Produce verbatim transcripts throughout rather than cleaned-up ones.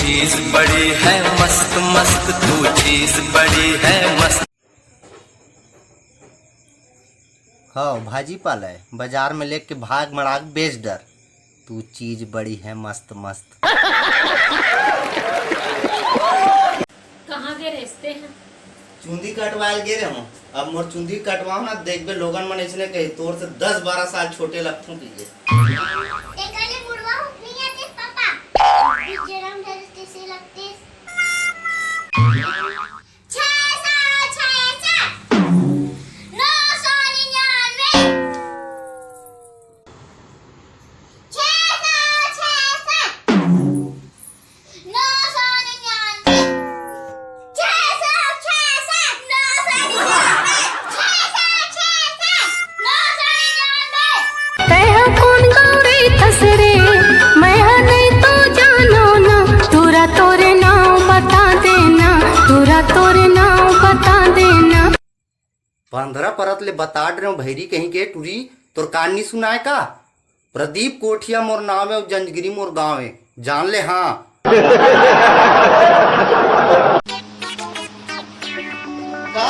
चीज बड़ी है मस्त मस्त, तू चीज बड़ी है मस्त। हाँ, भाजी पाला है, बाजार में लेके भाग मड़ाक बेच डर। तू चीज बड़ी है मस्त मस्त। कहाँ गए रहते हैं? चुंदी कटवाल गे रहूं। अब मोर चुंदी कटवाओ ना, देखबे लोगन मन अइसने कही, "तोर से दस बारह साल छोटे लगथों," कहिए। तेकर ले बुढ़वा हो नहीं आते पापा। जन्म धरे तइसे लगते। छह सौ, छह सौ। नौ सौ निन्यानवे। छह सौ, छह सौ। नौ सौ निन्यानवे। छह सौ, छह सौ। नौ सौ निन्यानवे। छह सौ, छह सौ। नौ सौ निन्यानवे। तैं ह कोन गाँव रहिथस रे, मैं ह नहीं तो जानो ना। टूरा तोरे नाव बता देना, टूरा तोरे नाव बता देना। पंद्रह परत ले बता डरे हूँ भैरी कहीं के टूरी, तोर कान नी सुनाय का? प्रदीप कोठिया मोर नाव है, जंजगिरी मोर गाँव है, जान ले हाँ। का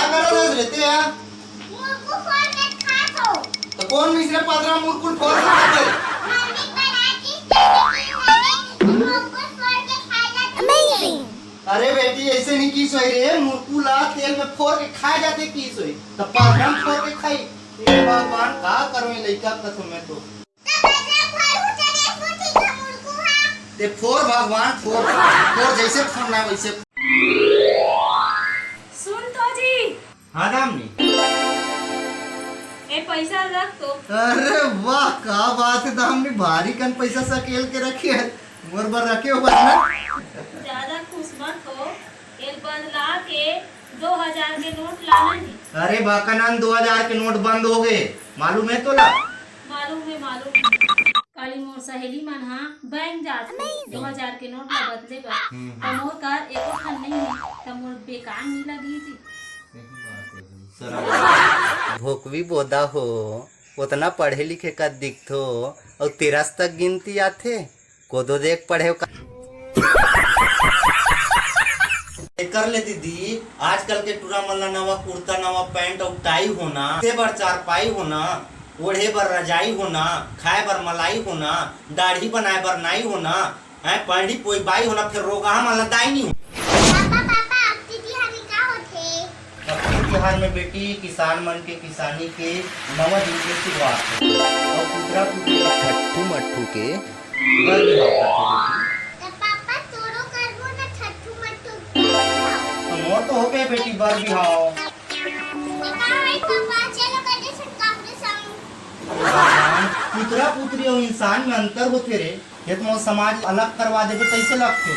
करत हस रे तें हा? मुरकू फोड़ के खात हो। तो कौन मिसरे पदरा मुरकुल फोड़ के खाते? मम्मी बनाती जैसे कि मैंने मुरकुल फोड़ के खा जाती है। अरे बेटी, ऐसे नहीं की सोई रे, मुरकू ला तेल में फोड़ के खाए जाते की सोई, तो पदरा में फोड़ के खाई। हे भगवान, का करूं ये लइका कथो मैं तो। ते फोड़ भगवान, फोड़, फोड़, जैसे फोड़ना है वैसे। सुन तो जी। हाँ दामनी। ए पैसा रख तो। अरे वाह, का बात है दामनी, भारी कन पैसा सकेल के रखे है। मोर बर रखे हो बस ना। ज्यादा खुश मत हो, एल बदला के दो हजार के नोट लाना है। अरे बाकानंद, दो हजार के नोट बंद हो गए, मालूम है तोला? मालूम है, मालूम है। काली मोर सहेली मन हा बैंक जात हे, दो हजार के नोट ला बदले बर। हम्म। त मोर कर एको ठन नहीं है, त मोर बेकार नहीं लगी जी। सही बात है जी। शर्म। भोकवी बोदा हो, ओतना पढ़े लिखे का दिखथो, अउ तेरस तक गिनती आथे। कोदो देख पढ़े का। एकर ले दीदी, आजकल के टूरा मन ला नवा कुर्ता, नवा पैंट अउ टाई होना, से बर चारपाई होना, ओढ़े बर रजाई होना, खाए बर मलाई होना, दाढ़ी बनाए बर नाई होना, हैं, पढ़ी पोई बाई होना, फिर रोगहा मन ला दाई नहीं हो। पापा, पापा, अक्ति तिहार में का होथे? अक्ति तिहार में बेटी, किसान मन के किसानी के नवा दिन के शुरुआत होथे। अउ पुतरा पुतरी ठट्ठू मट्ठू के बर बिहाव करथे बेटी। त पापा, तोरो करबो न ठट्ठू मट्ठू बर बिहाव। त मोर तो होगे बेटी बर बिहाव। त का होई पापा, चलो कदे से कांग्रेस आऊं। भगवान, पुतरा पुतरी अउ इंसान में अंतर होथे रे। ये तो मोर समाज अलग करवा देबे तइसे लगथे।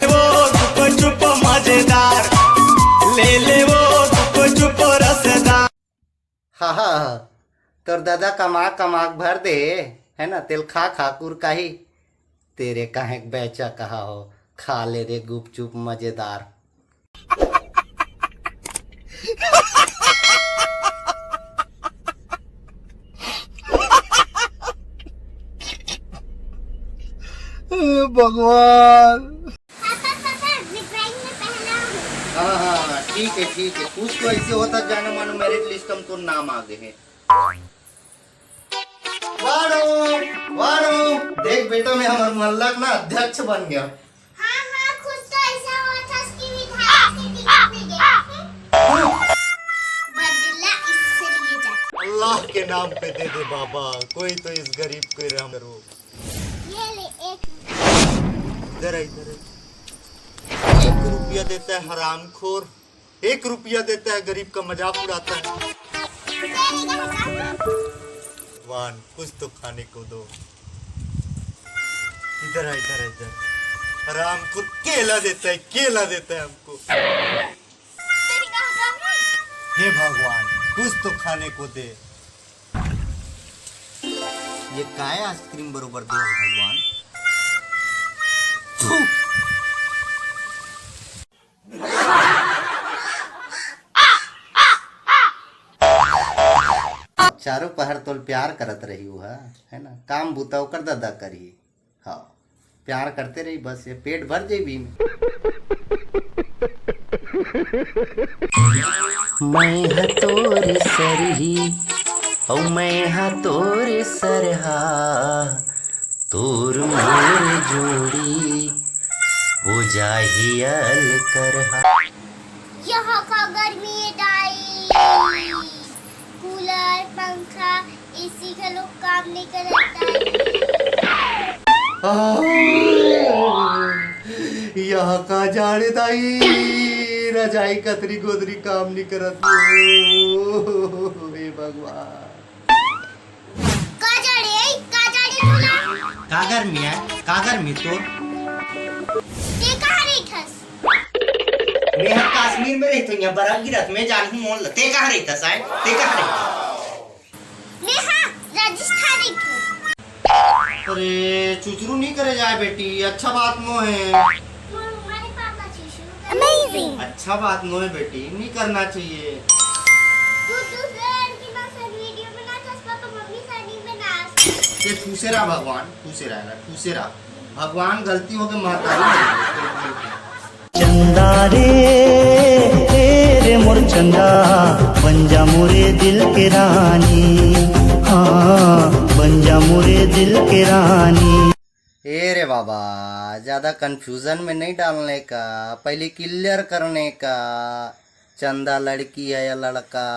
वो चुप चुप मजेदार, ले ले वो चुप चुप रसदार। हाँ, हाँ, हाँ। तोर दादा कमा कमा के भर दे, है ना, तेल खा खा कुरकाही। तेरे काहे के बेचा कहा हो, खा ले रे गुपचुप मजेदार। हे भगवान। पापा, पापा, मैं ड्राइंग में पहला हूँ। हाँ, हाँ, हाँ, ठीक है, ठीक है। कुछ तो ऐसे होता, जानो मानो मेरिट लिस्ट में तोर नाम आ गए हैं। वारो, वारो, देख बेटा, मैं हमारे मोहल्ला का ना अध्यक्ष बन गया। हाँ, हाँ, खुद तो ऐसा हुआ था कि विधायक के टिकट नहीं गया। बदला इससे लिए जा। अल्लाह के नाम पे दे दे बाबा, कोई तो इस गरीब को रहम करो। ये ले एक। इधर आ, इधर आ। एक रुपया देता है हरामखोर, एक रुपया देता है, गरीब का मजाक उड़ाता है। भगवान, कुछ तो खाने को दो। इधर आ, इधर आ, इधर। हरामखोर केला देता है, केला देता है हमको। हे भगवान, कुछ तो खाने को दे। ये काय आइसक्रीम बरोबर दे भगवान। थू। चारों पहर तोल प्यार करत रही, वो है, है ना, काम बूता ओकर दादा करी। हाँ। प्यार करते रही बस, ये पेट भर जाई भी में। मैं ह तोर सरही, अउ मैं ह तोर सरहा, तोर मोर जोड़ी हो जाही अलकरहा। यहाँ का गर्मी है दाई, कूलर, पंखा, एसी घलो काम नहीं करत दाई। आह, यहाँ का जाड़े दाई, रजाई कतरी गोदरी काम नहीं करत। हे भगवान। का जाड़े, का जाड़े तोला? का गर्मी है? का गर्मी तो? ते कहाँ रहिथस? मैं ह काश्मीर में रहिथों, यहाँ बर्फ गिरत मैं जानहूँ मोल। ते कहाँ रहिथस आय? ते कहाँ रहिथस? मैं ह राजस्थान रहिथों। अरे, चुचरू नहीं करे जाए बेटी, अच्छा बात नो है। मोर मम्मा ने पापा चुचरू करे। Amazing। अच्छा बात नो है बेटी, नहीं करना चाहिए। तू दूसरे लड़की के साथ वीडियो बनाथस, पापा मम्मी साथ नहीं बनास। ये खुश रहा भगवान, खुश रहा, खुश रहा। भगवान गलती हो के महतारी। चंदा रे, ए रे मोर चंदा, बन जा मोरे दिल के रानी, हाँ, बन जा मोरे दिल के रानी। ए रे बाबा, ज्यादा कन्फ्यूजन में नहीं डालने का, पहले क्लियर करने का, चंदा लड़की है या लड़का।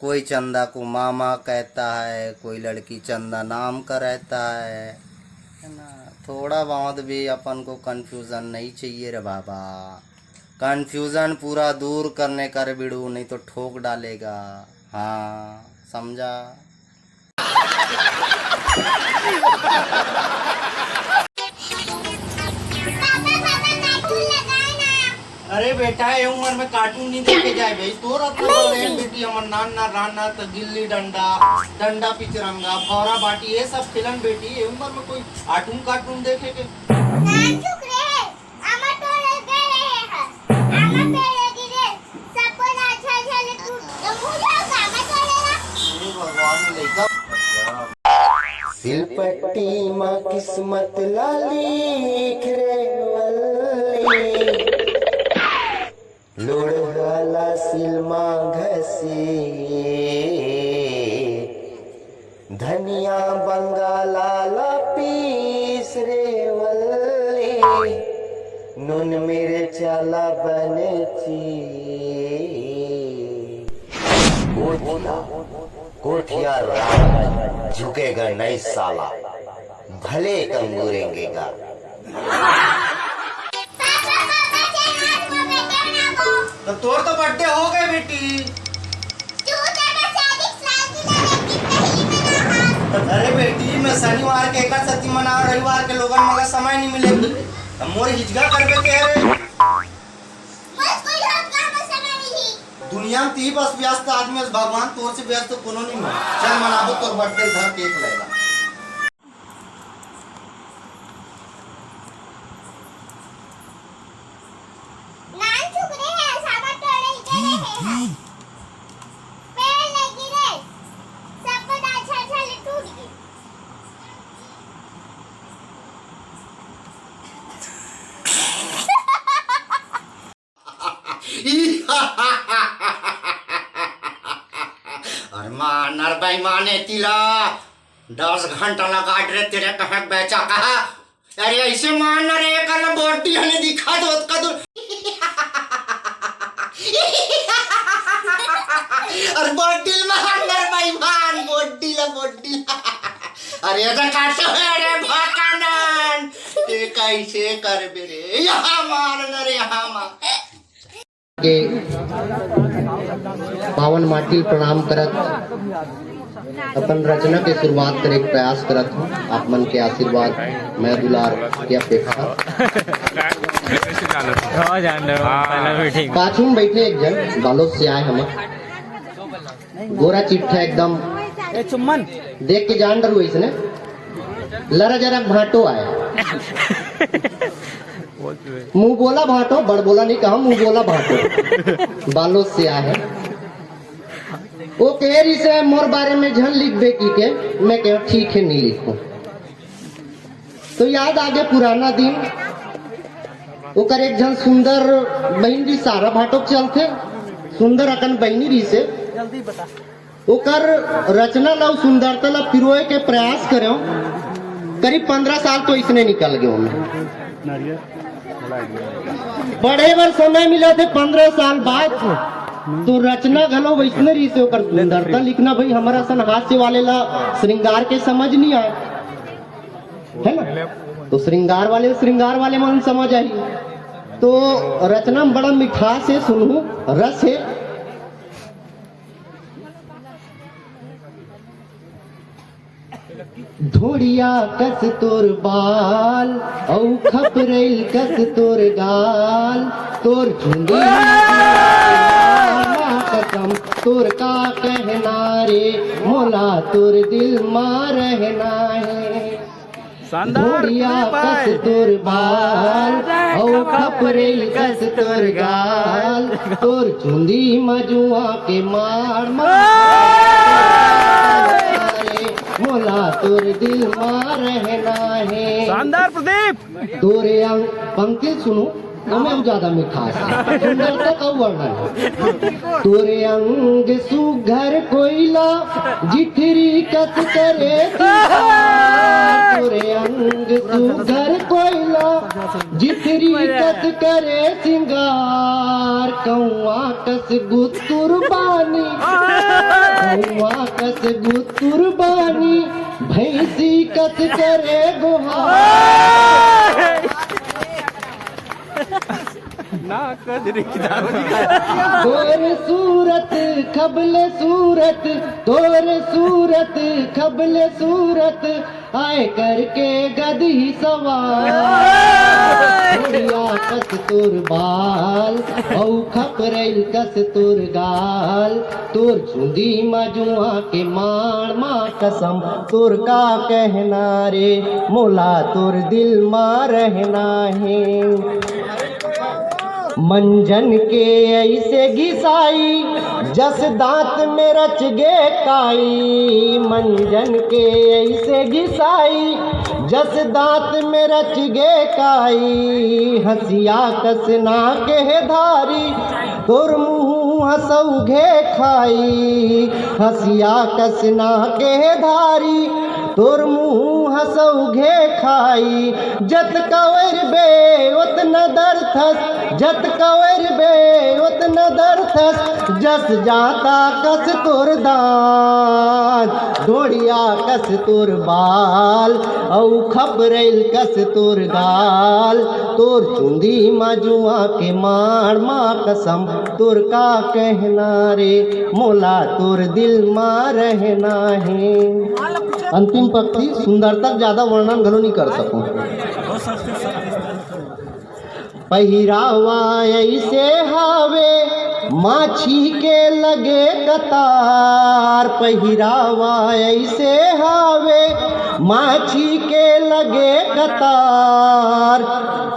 कोई चंदा को मामा कहता है, कोई लड़की चंदा नाम का रहता है, है ना? थोड़ा बहुत भी अपन को कन्फ्यूजन नहीं चाहिए रे बाबा। कन्फ्यूजन पूरा दूर करने का रे बिड़ू, नहीं तो ठोक डालेगा। हाँ, समझा? पापा, पापा, कार्टून लगाए ना। अरे बेटा, ये उम्र में कार्टून नहीं देखे जाए भाई। तोर अतना बड़े बेटी, हमर नान नान रहना त गिल्ली डंडा, डंडा पिचरंगा, भौरा बाटी, ये सब खेलन बेटी। ये उम्र में कोई कार्टून, कार्टून देखे के? नान चुप रे, आमा टोले गए रहे हैं। आमा पेड़ गिरे, सबको ना झलझल टूट। तो मुझे आमा टोले ना। हे भगवान, लइका। सिलपट्टी म किस्मत ला लिख रे वल्ली, लोढ़ा ला सिल म घसी, धनिया बंगाला ला पीस रे वल्ली, नून मिर्चा ला बने चीस। कोठिया, कोठिया राज झुकेगा नहीं साला, भले कंगूरेंगेगा। तो तोर तो बर्थडे हो गए बेटी। तो अरे बेटी, मैं शनिवार के एकर सेती मना, रविवार के लोगन मोला समय नहीं मिले। अब मोर हिजगा करबे के हरे। दुनिया में ती बस व्यस्त आदमी हस भगवान, तोर से व्यस्त कोनो नहीं है। चल मनाबो तोर बर्थडे, धर केक लेला। नान चुक रहे हैं, सामान टोले ही के रहे हैं। पेड़ लगी रे, सबको दाल छाल छाल टूट गई। अरे मानर बेईमाने तिला, दस घंटा लगा रे तेरे कहे बेचा कहा। अरे ऐसे मानर, एक अलग बॉडी हने दिखा दो, का दो। अरे बॉडी मानर बेईमान, बॉडी ला, बॉडी ला। अरे ऐसा काटो है रे भकानन, ते कैसे करबे रे? यहाँ मार न रे, यहाँ मार। के पावन माटी प्रणाम करत अपन रचना के शुरुआत करे के प्रयास करत हूँ। आप मन के आशीर्वाद, मैं दुलार के अपेक्षा। हाँ, जान रहे हो, हाँ। पहले भी ठीक। पाछू में बैठे एक जन बालोद से आए हमर, गोरा चिट्ठा एकदम। ए, चुम्मन। देख के जान डरू इसने। लरा जरा भाटो आए। मुंह बोला भाटो, बड़ बोला नहीं कहा, मुंह बोला भाटो। बालोद से आए। वो कह रही से मोर बारे में झन लिखबे की के, मैं कह ठीक है, नहीं लिखूं। तो याद आगे पुराना दिन। ओकर एक झन सुंदर बहिन भी सारा भाटो के चलथे, सुंदर अकन बहिनी रहिसे। ओकर रचना ला अउ सुंदरता ला पिरोए के प्रयास करेंव। करीब पंद्रह साल तो इसने निकल गए ओमे। पढ़े बर समय मिला थे पंद्रह साल बाद, तो रचना घलो वैसने रहिसे। ओकर सुंदरता लिखना भाई, हमर असन हास्य वाले ला श्रृंगार के समझ नहीं आए, है ना? तो श्रृंगार वाले, श्रृंगार वाले मन समझ आही। तो रचना में बड़ा मिठास हे, सुनहू रस हे। ढोड़िया कस तोर बाल, अउ खपरैल कस तोर गाल, तोर चुंदी कसम, तोर का कहना रे, मोला तोर दिल मा रहना हे। शानदार, ढोड़िया प्रदीप भाई। कस तोर बाल, अउ खपरैल कस तोर गाल, तोर चुंदी म जुआं के मार मार रे, मोला तोर दिल मा रहना हे। शानदार प्रदीप। तोरे अंग, पंक्ति सुनू, ओमे अउ ज्यादा मिठास हे, सुंदरता का वर्णन हे। तोरे अंग सुघर कोइला, जिथरी कस करे सिंगार। तोरे अंग सुघर कोइला, जिथरी कस करे सिंगार। कौआ कस गुतुर बानी, कौआ कस गुतुर बानी, भैंसी कस करे गोहार। ना कदरी की दारू निकाल। तोर सूरत खबले सूरत, तोर सूरत खबले सूरत, आए करके गदही सवार। ढोड़िया कस तोर बाल, अउ खपरैल कस तोर गाल, तोर चुंदी म जुआं के मार मा कसम, तोर का कहना रे, मोला तोर दिल मा रहना हे। मंजन के ऐसे घिसाई, जस दांत में रच गे काई। मंजन के ऐसे घिसाई, जस दांत में रच गे काई। हंसिया कस नाक हे धारी, तोर मुंह हंसौघे खाई। हंसिया कस नाक हे धारी, तोर मुंह हंसौघे खाई। जत कवर बे ओतना दरथस, जत कवर बे ओतना दरथस, जस जांता कस तोर दांत, ढोड़िया कस तोर बाल, अउ खपरैल कस तोर गाल। तोर चुंदी म जुआं के मार मा कसम, तोर का कहना रे, मोला तोर दिल मा रहना हे। अंतिम पंक्ति, सुंदरता के ज्यादा वर्णन घलो नहीं कर सकूं। पहिरावा ऐसे हावे, माछी के लगे कतार। पहिरावा ऐसे हावे, माछी के लगे कतार।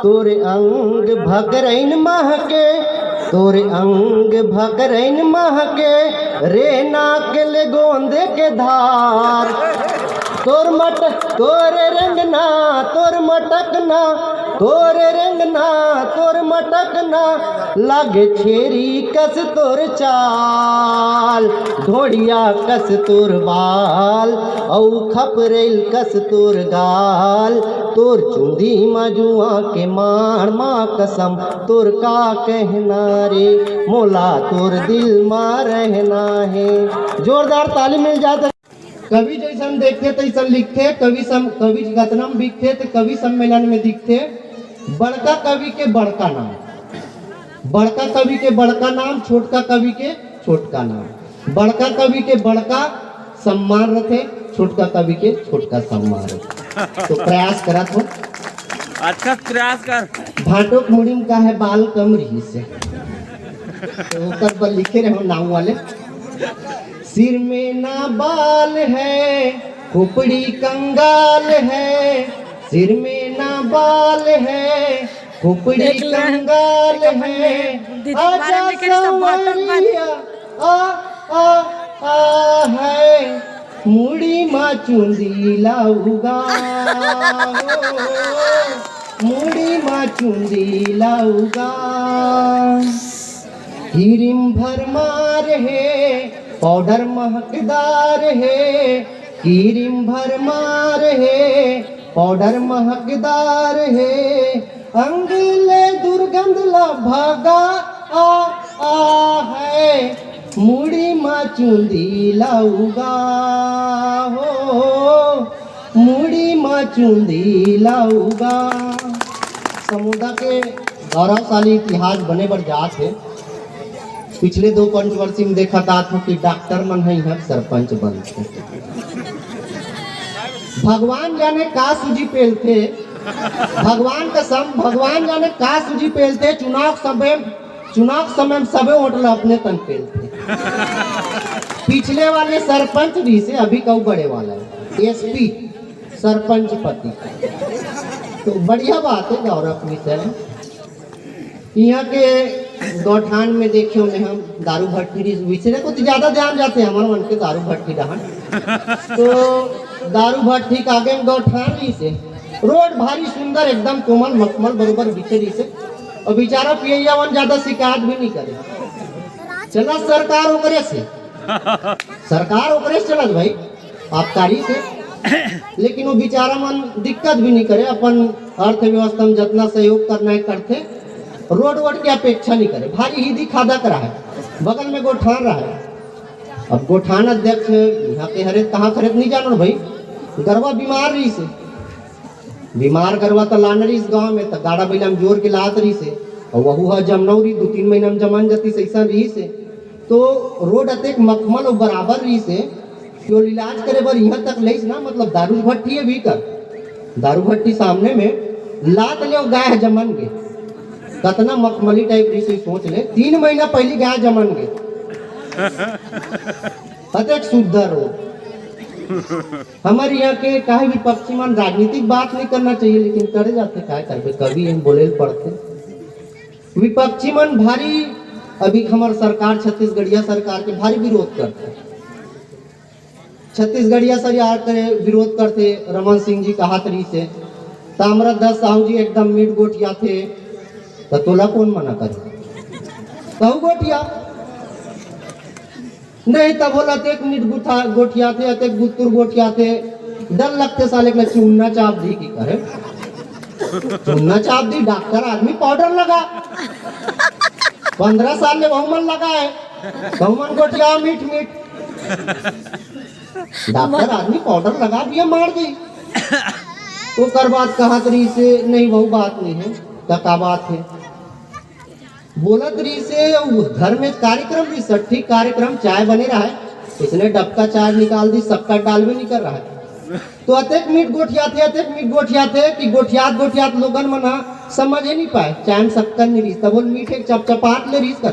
तोर अंग भकरैन महके, तोर अंग भकरैन महके, रे नाक ले गोंद के धार। तोर मट, तोर रेंगना, तोर मटकना, तोर रेंगना, तोर मटकना, लागे छेरी कस तोर चाल। ढोड़िया कस तोर बाल, अउ खपरैल कस तोर गाल। तोर चुंदी म जुआं के मार मा कसम, तोर का कहना रे, मोला तोर दिल मा रहना हे। जोरदार ताली मिल जाए तो। कवि जैसन देखथे तैसन लिखथे, कवि सम-, कवि कतना म बिकथे त कवि सम्मेलन में दिखथे। बड़का कवि के बड़का नाम, बड़का कवि के बड़का नाम, छोटका कवि के छोटका नाम। बड़का कवि के बड़का सम्मान रथे, छोटका कवि के छोटका सम्मान रथे। तो प्रयास करत हो। अच्छा प्रयास कर। भाटो के मुड़ी म का हे, बाल कम रहिसे, तो ओकर बर लिखे रहे नाम वाले। सिर में ना बाल है, खोपड़ी कंगाल है, सिर में ना बाल है, खोपड़ी देख ले, कंगाल देख ले, है। दीदी के बारे में आजा के सब बातों के बारे में। सांवरिया, आ, आ, आ है। मुड़ी मा चुंदी लाउगा हो, मुड़ी मा चुंदी लाउगा। क्रीम भरमार हे, पाउडर महकदार हे। क्रीम भरमार हे, पाउडर महकदार हे। अंग ले दुर्गंध ला भागा आ, आ है। मुड़ी मा चुंदी लाउगा हो, मुड़ी मा चुंदी लाउगा। समुदा के गौरवशाली इतिहास बने बर जात हे। पिछले दो पंचवर्षी में देखत आत हो कि डॉक्टर मन ह इहाँ सरपंच बनथे। भगवान जाने का सूजी पेलथे, भगवान कसम, भगवान जाने का सूजी पेलथे। चुनाव समय, चुनाव समय में सबे वोट ला अपने तन पेलथे। पिछले वाले सरपंच रहिसे, अभी कहूँ बड़े वाला हे, एसपी, सरपंच पति। तो बढ़िया बात हे गौरव विषय हे। इहाँ के गौठान में देखियो में हम दारू भट्ठी रहिस, विषय को तो ज्यादा ध्यान जाथे हमर मन के दारू भट्ठी डहन। तो दारू भट्ठी के आगे में गौठान रहिसे, रोड भारी सुंदर, एकदम कोमल मखमल बरोबर बिछे रहिसे। अउ बिचारा पियइया मन ज्यादा शिकायत भी नइ करे। चलत सरकार ओकरे से, सरकार ओकरे से चलत भाई, आबकारी से। लेकिन वो बिचारा मन दिक्कत भी नइ करे, अपन अर्थव्यवस्था में जतना सहयोग करना हे करथे, रोड वोड के अपेक्षा नइ करे, भारी हिदी खादा करा हे, बगल में गोठान रहा हे। अब गोठान अध्यक्ष इहाँ के हरे, कहाँ के हरे नइ जानन भाई, गरवा बीमार रहिसे, बीमार गरवा त लान रहिस गाँव में, त गाड़ा बइला में जोर के लात रहिसे, अउ वहू ह जमनऊ रहिस, दू तीन महीना में जमन जतिस, अइसन रहिसे। तो रोड अतेक मखमल अउ बराबर रहिसे कि ओला इलाज करे बर इहाँ तक लेइस ना, मतलब दारू भट्ठी हे भी कर, दारू भट्ठी सामने में लात ले अउ गाय ह जमन गे। कतना मखमली टाइप रहिसे, सोच ले, तीन महीना पहिली गाय जमन गे। अतेक सुग्घर रोड। हमर इहाँ के काहे विपक्षी मन राजनीतिक बात नइ करना चाहिए, लेकिन करे जाथे, काय करबे, कवि हे, बोले ल पड़थे। विपक्षी मन भारी, अभी हमर सरकार, छत्तीसगढ़िया सरकार के भारी विरोध करथे। छत्तीसगढ़िया सरकार के विरोध करथे, रमन सिंह जी कहत रहिसे, ताम्रध्वज साहू जी एकदम मीठ गोठियाथे, त तोला कोन मना करे? कहूँ गोठिया। नहीं, तभो ल अतेक मीठ गुठा-, गोठियाथे, अतेक गुत्तुर गोठियाथे, डर लगथे साले के चूना चाप दी कि करे। चूना चाप दी, डॉक्टर आदमी पाउडर लगा। पंद्रह साल ले वहू मन लगा हे, कहूँ मन गोठिया मीठ मीठ। डॉक्टर आदमी पाउडर लगा दिया, मार दी। ओकर बाद कहत रहिसे, नहीं, वहू बात नइ हे, त का बात हे? बोलत रहिसे, अउ घर में कार्यक्रम भी, सट्ठी कार्यक्रम, चाय बने रहा हे, इसने डबका चाय निकाल दी, शक्कर डालबे नइ कर रहा हे। तो अतेक मीठ गोठियाथे, अतेक मीठ गोठियाथे कि गोठियात गोठियात लोगन मन ह समझ ही नइ पाए, चाय में शक्कर नइ रहिस, तब वो मीठ एक चपचपात ले रहिस कर।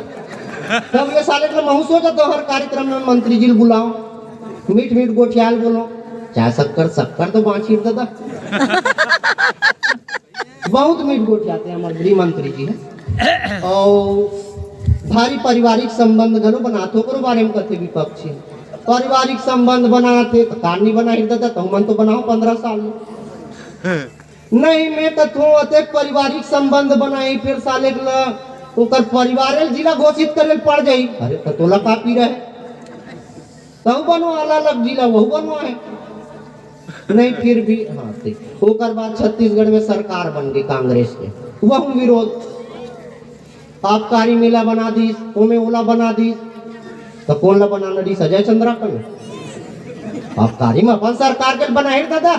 तब ये साले के महूँ सोचत हँव, हर कार्यक्रम में मंत्री जी ल बुलाओ, मीठ मीठ गोठियाय ल बोलो, चाय शक्कर, शक्कर तो बाँची दादा। बहुत मीठ गोठियाथे हमर गृह मंत्री जी हे। अउ भारी पारिवारिक संबंध घलो बनाथे, ओकरो बारे में कथे विपक्षी। पारिवारिक संबंध बनाथे त का नइ बनाही दादा, तहू मन तो बनाओ पंद्रह साल में। नहीं, मैं कथों अतेक पारिवारिक संबंध बनाही, फिर साले के ल ओकर परिवार ल जिला घोषित करे ल पड़ जाही। अरे त तोला का पीरा हे? तहू बनवा, अलग-अलग जिला, वहू बनवा हे। नहीं, फिर भी, हाँ, ठीक। ओकर बाद छत्तीसगढ़ में सरकार बन गे कांग्रेस के, वहू विरोध। आबकारी मेला बना दिस, ओमे ओला बना दिस, त कोन ला बनाना रहिस? अजय चंद्राकर ने। आबकारी में अपन सरकार के बनाही दादा,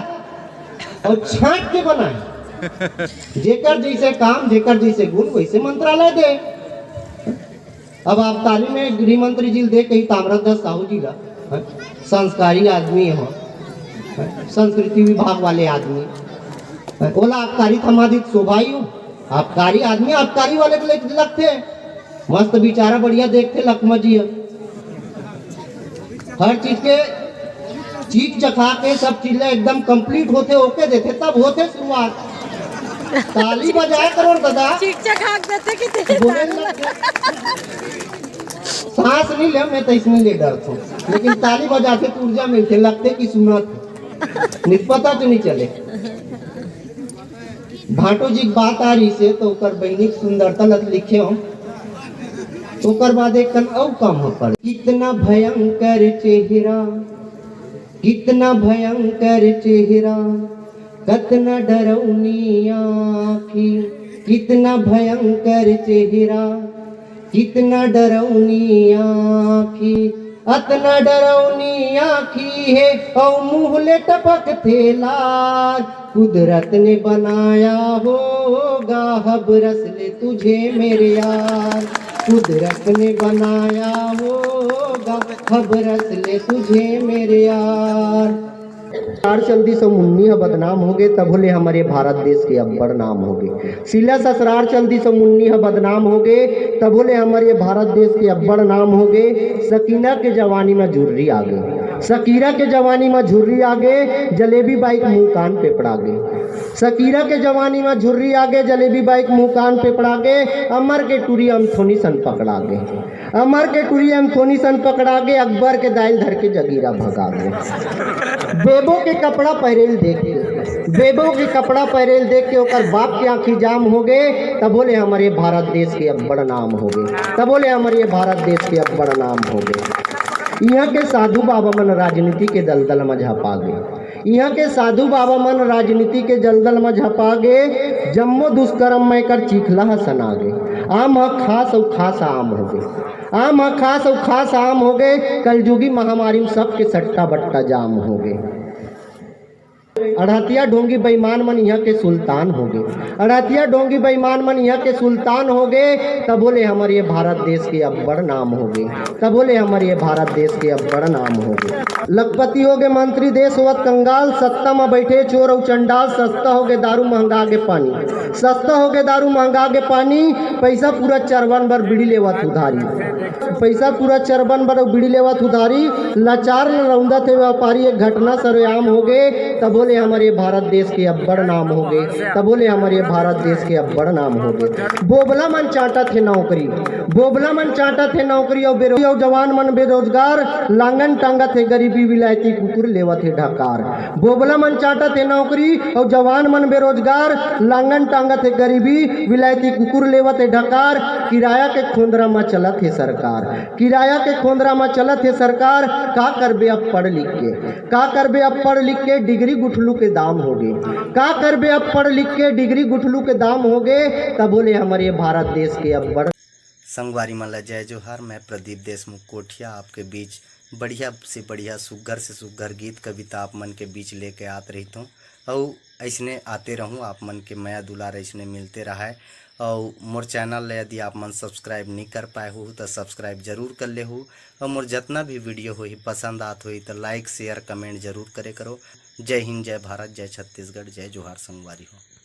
अउ छांट के बनाही। जेकर जइसे काम, जेकर जइसे गुण, वइसे मंत्रालय दे। अब आबकारी में गृह मंत्री जी ल देख के ही ताम्रध्वज साहू जी ला, हैं, संस्कारी आदमी हो, हैं, संस्कृति विभाग वाले आदमी, हैं, ओला आबकारी थमा दी त शोभा ही हो। आबकारी आदमी आबकारी वाले के लेके लगथे, मस्त बिचारा बढ़िया देखथे लखमा जी ह। हर चीज के चीख चखा के सब चीज ला एकदम complete होथे, OK देथे, तब होथे शुरुआत। ताली बजाया करो दादा। चीख चखा के देथे कि तेरे बोले ताली लग गए। सांस नहीं ले, मैं तो इसमें ले डरथों, लेकिन ताली बजाथे तो ऊर्जा मिलथे, लगथे कि सुनत हे। नहीं पता तो नहीं चले। भाटो जी के बात आ रही से तो ओकर बहिनी के सुंदरता ल लिखे हो। ओकर बाद एक कन अउ काम हो पड़े। कितना भयंकर चेहरा, कितना भयंकर चेहरा, कतना डरौनी आँखी, कितना भयंकर चेहरा, कितना डरौनी आँखी, अतना डरौनी आँखी हे, अउ मुँह ले टपकथे लार। कुदरत ने बनाया होगा हबरस ले तुझे मेरे यार, कुदरत ने बनाया होगा हबरस ले तुझे मेरे यार। ससुरार चल दिस अउ मुन्नी ह बदनाम होगे, तभो ले हमर ये भारत देश के अब्बड़ नाम होगे। सिला ससुरार चल दिस अउ मुन्नी ह बदनाम होगे, तभो ले हमर ये भारत देश के अब्बड़ नाम होगे। सकीना के जवानी म झुर्री आगे, सकीरा के जवानी म झुर्री आगे, जलेबी बाई के मुँह कान पेपड़ा गे। सकीरा के जवानी म झुर्री आगे, जलेबी बाई के मुँह कान पेपड़ा गे, अमर के टुरी अमथोनी सन पकड़ा गे। अमर के टुरी अमथोनी सन पकड़ा गे, अकबर के दाई ल धर के जगीरा भगा गे। बेबो के कपड़ा पहिरे ल देख के, बेबो के कपड़ा पहिरे ल देख के ओकर बाप के आँखी जाम होगे, तभो ले हमर ये भारत देश के अब्बड़ नाम होगे, तभो ले हमर ये भारत देश के अब्बड़ नाम होगे। इहाँ के साधु बाबा मन राजनीति के दलदल म झपा गे। इहाँ के साधु बाबा मन राजनीति के दलदल म झपा गे, जम्मो दुष्कर्म म एकर चिखला ह सना गे। आम ह खास अउ खास आम होगे, आम ह खास अउ खास आम होगे। कलजुगी महामारी म सबके सट्टा बट्टा जाम होगे। अड़हतिया ढोंगी बेईमान मन इहाँ के सुल्तान होगे, अड़हतिया ढोंगी बेईमान मन इहाँ के सुल्तान होगे। तभो ले हमर ये भारत देश के अब्बड़ नाम होगे, तभो ले हमर ये भारत देश के अब्बड़ नाम होगे। लखपति होगे मंत्री, देश होवत कंगाल, सत्ता म बइठे चोर अउ चंडाल, सस्ता होगे दारू, महंगा गे पानी, सस्ता होगे दारू, महंगा गे पानी। पइसा पूरा चरबन बर बीड़ी लेवत उधारी, पइसा पूरा चरबन बर बीड़ी लेवत उधारी। लाचार ल रौंदत हे व्यापारी, एक घटना सरेआम होगे, तभो ले हमर ये भारत देश के अब्बड़ नाम होगे, तभो ले हमर ये भारत देश के अब्बड़ नाम होगे। बोबला मन चांटत हे नौकरी, बोबला मन चांटत हे नौकरी, अउ बेरो-, अउ जवान मन बेरोजगार, लांगन टांगत हे गरीबी, विलायती कुकुर लेवत हे ढकार। बोबला मन चांटत हे नौकरी, अउ जवान मन बेरोजगार, लांगन टांगत हे गरीबी, विलायती कुकुर लेवत हे ढकार। किराया के खोंदरा म चलत हे सरकार, किराया के खोंदरा म चलत हे सरकार। का करबे अब पढ़ लिख के, का करबे अब पढ़ लिख के, डिग्री गुठलू के दाम होगे। का करबे अब पढ़ लिख के, डिग्री गुठलू के दाम होगे। तभो ले हमर ये भारत देश के अब्बड़ संगवारी मन ला जय जोहार। मैं प्रदीप देशमुख कोठिया आपके बीच बढ़िया से बढ़िया, सुग्घर से सुग्घर गीत कविता आप मन के बीच लेके आत रहिथों। अउ अइसने आते रहूं, आप मन के मया दुलार अइसने मिलते रहय। अउ मोर चैनल ला यदि आप मन subscribe नहीं कर पाए हो तो subscribe जरूर कर लेहू। अउ मोर जतना भी video होही, पसंद आत होही तो like, share, comment जरूर करे करो। जय हिंद, जय भारत, जय छत्तीसगढ़, जय जोहार संगवारी हो।